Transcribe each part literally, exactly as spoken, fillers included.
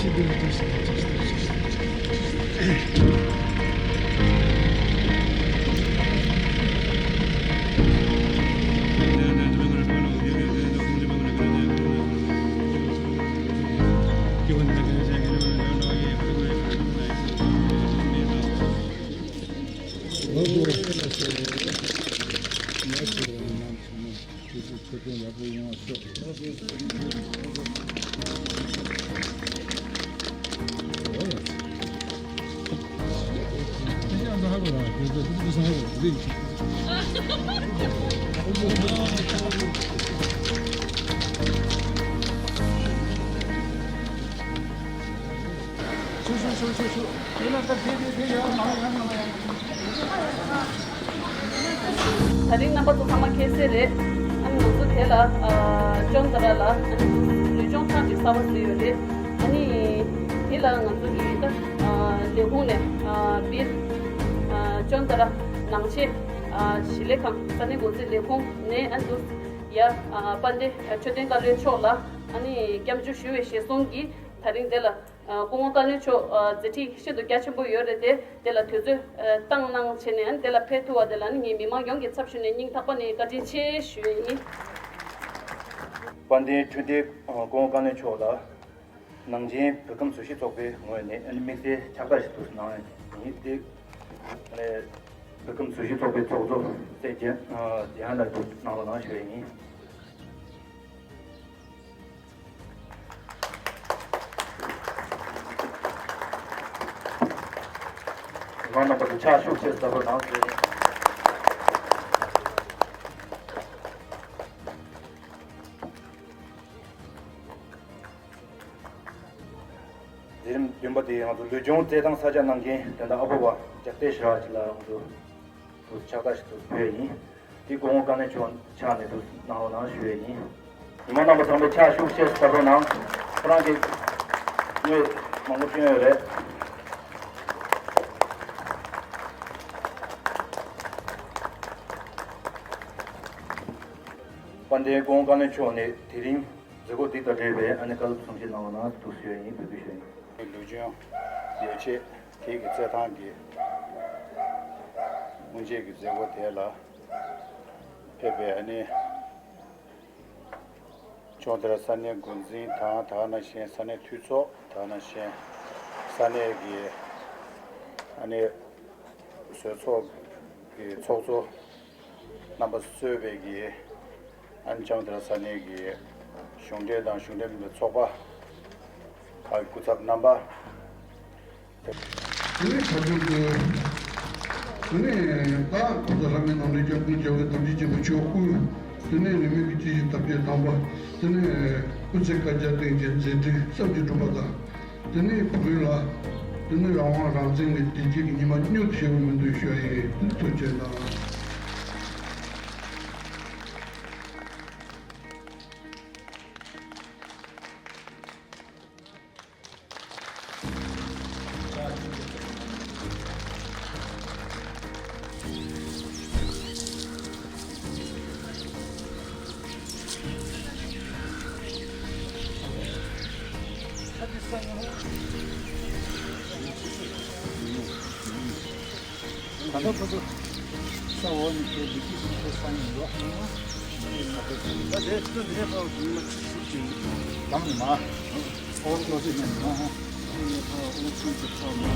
ཆོས་སྲིད་ཆོས་དོན་ཡག་པོ་ཡོང་བ་ཤོག་ད་རིང་རྣམ་པ་ཚོ་ཚང་མ་མཁྱེན་གསལ་རེད། ཨ་ནི་ང་ཚོ་དེ་ལ་ཨ་ཅོན་ཏ་ར་ལ་ཨ་ནི་ལུས་སྦྱོང་ཐེངས་གཅིག་གསར་པ་བཟོས་ཡོད་རེད། ཨ་ནི་དེ་ལ་ང་ཚོ་གི་ད་ཨ་ལས་ཁུངས་ནས་ཨ་བིར་ཨ་ཅོན་ཏ་ར་ནང་ཆེན་ཨ་ཞི་ལས་ཁང་ས་གནས་འགོ་འཛིན་ལས་ཁུངས་ནས་ཨ་ནི་ཡ་ཨ་དཔལ་ལྡན་མཆོད་རྟེན་བཀའ་བློན་མཆོག་ལ་ཨ་ནི་སྐྱབས་འཇུག་ཞུ་བའི་ཞལ་གསུང་གིས་ད་རིང་དེ་ལ། ཨ་སྐུ་ངོ་བཀའ་བློན་མཆོག་ཨ་མཛད་འཕྲིན་ཤིན་ཏུ་རྒྱ་ཆེན་པོ་ཡོད་རེད་དེ། དེ་ལ་དུས་ཚོད་ཨ་བཏང་གནང་བྱས་ནས་ཨ་ནི་དེ་ལ་ཕེབས་ཐུབ་པ་དེ་ལ་ནི་ངས་མི་མང་ཡོངས་ཀྱི་ཚབ་ཞུས་ནས་སྙིང་ཐག་པ་ནས་བཀའ་དྲིན་ཆེ་ཞུ་ཡས་ཡིན། དཔལ་ལྡན་འཕྲོད་བསྟེན་སྐུ་ངོ་བཀའ་བློན་མཆོག་ལ་ནང་ཆེན་བོད་ཁམས་སུ་ཞི་ཚོགས་པའི་ངོས་ནས་ཨ་ནི་དམིགས་བསལ་ཕྱག་རྟགས་ཤིག་ཏུ་གནང་ཡས་ཡིན་དེ། ཨ་ནི་བོད་ཁམས་སུ་ཞི་ཚོགས་པའི་ཚོགས་གཙོ་སྲས་རྒྱན་ཨ་རྒྱན་ལགས་ཀྱིས་གནང་རོགས་གནང་ཞུ་ཡས་ཡིན། མི་མང་རྣམ་པ་ཚོ་ཕྱག་ཤུགས་ཆེ་བསྡད་རོགས་གནང་ཞུ་ཡས་ཡིན། མཛད་རིམ་བདུན་པ་དེ་ང་ཚོ་ལུས་སྦྱོང་རྩེད་ཐང་གསར་རྒྱག་གནང་མཁན་དེ་འདྲ་ཨ་ཕོ་བ་རྒྱལ་བསྟན་ཞེས་པ་ཅིག་ལ་ང་ཚོ་ཕྱག་རྟགས་ཤིག་ཏུ་ཕུལ་ཡིན། དེ་སྐུ་ངོ་བཀའ་བློན་མཆོག་ཕྱག་ནས་དུ་གནང་རོགས་གནང་ཞུ་ཡས་ཡིན། མི་མང་རྣམ་པ་ཚང་མས་ཕྱག་ཤུགས་ཆེ་བསྡད་རོགས་གནང་། ཁོ་རང་གིས་དངུལ་མང་པོ་བསྐྱོན་ཡོད་རེད། དཔལ་ལྡན་སྐུ་ངོ་བཀའ་བློན་མཆོག་ནས་དེ་རིང་མཛད་སྒོ་འདི་དང་འབྲེལ་བའི་ཨ་ནི་བཀའ་སློབ་གསུང་བཤད་གནང་རོགས་གནང་དུ་ཞུ་ཡས་ཡིན། འབོད་སྐུལ་ཞུ་ཡས་ཡིན། ལུས་སྦྱོང་ཡོ་བྱད་དེ་གི་རྩེད་ཐང་གི་སྔོན་ཆད་ཀྱི་མཛད་སྒོ་དེ་ལ་ཕེབས་པའི་ཨ་ནི་ཅོན་ཏ་ར་ས་གནས་འགོ་འཛིན་དང་། དེ་ག་ནང་བཞིན་ས་གནས་འཐུས་ཚོགས། དེ་ག་ནང་བཞིན་ས་གནས་ཀྱི་ཨ་ནི་བཟོ་ཚོགས་ཀྱི་ཚོགས་གཙོ་རྣམ་པ་གཙོས་པའི་གི་ཨ་ནི་ཅོན་ཏ་ར་ས་གནས་ཀྱི་གཞུང་འབྲེལ་དང་གཞུང་འབྲེལ་མིན་པའི་ཚོགས་པ་ཁག་གི་སྐུ་ཚབ་རྣམ་པ། དེ་ནས་ཁ་ཐུག་ཏུ། དེ་ནས་ད་ཁོ་ཚོ་ལྷ་མིའི་ནང་ནས་སྐྱབས་མགོན་རྒྱལ་བའི་དམ་ཚིག་ཆེན་པོ་མཆོག་སྐུ། དེ་ནས་རིས་མེད་ཀྱི་སྐྱེས་ཆེན་དར་རྒྱས་དམ་པ། དེ་ནས་སྐུ་ཚེ་བསྐལ་བརྒྱར་བརྟན་ཅིང་མཛད་འཕྲིན་བསམ་གྱིས་འགྲུབ་པ་དང་། དེ་ནས་བོད་ལ། དེ་ནས་རང་དབང་རང་བཙན་གྱི་བདེ་སྐྱིད་ཀྱི་ཉི་མ་མྱུར་དུ་ཤར་བའི་སྨོན་འདུན་ཞུ་ཡ་ཡིན། ཐུགས་རྗེ་གནང་། ད་ལྟ་བར་དུ་ས་འོག་ནས་ཁྱེད་བདེ་སྐྱིད་སུ་ཁྱེད་ས་ཡིན་འགྲོ་ཨང་། ད་དེ་ཚོ་འདི་ནས་ཕར་ཉི་མ་གཅིག་གཅིག་ཅིག་གང་ནས་མ་ཨོ་ལོ་ཟེར་ནས་མ་ཨོ་ནས་ཕར་ཨོ་ཚུན་གྱི་ཕར་མ།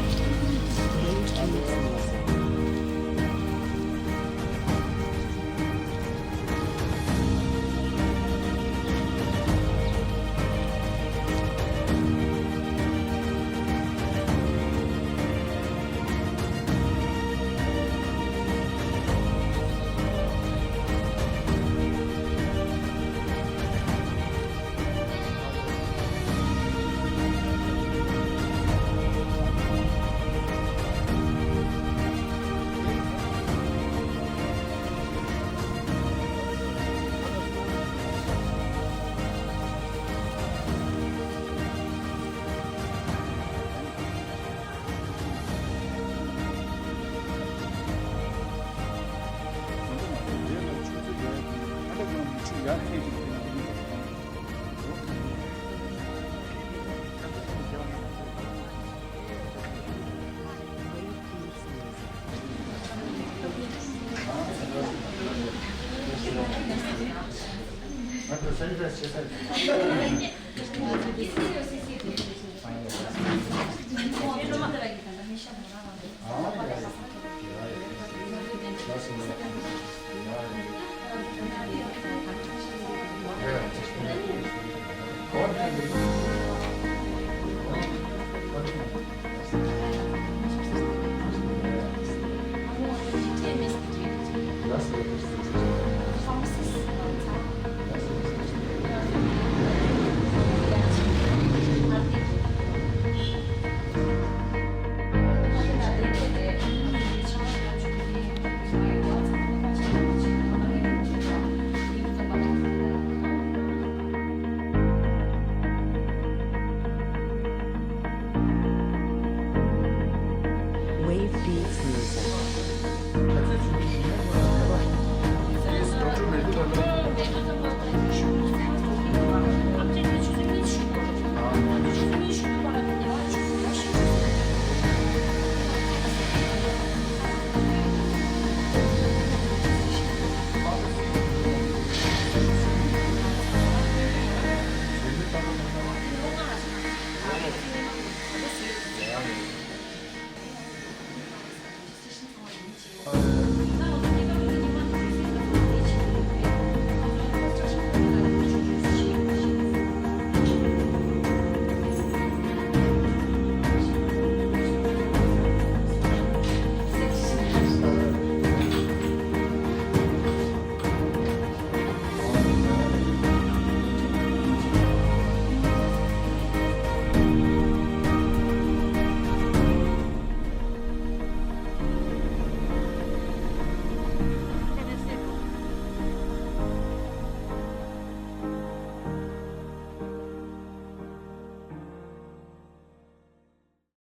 Sanitize བྱེད་ས་རེད།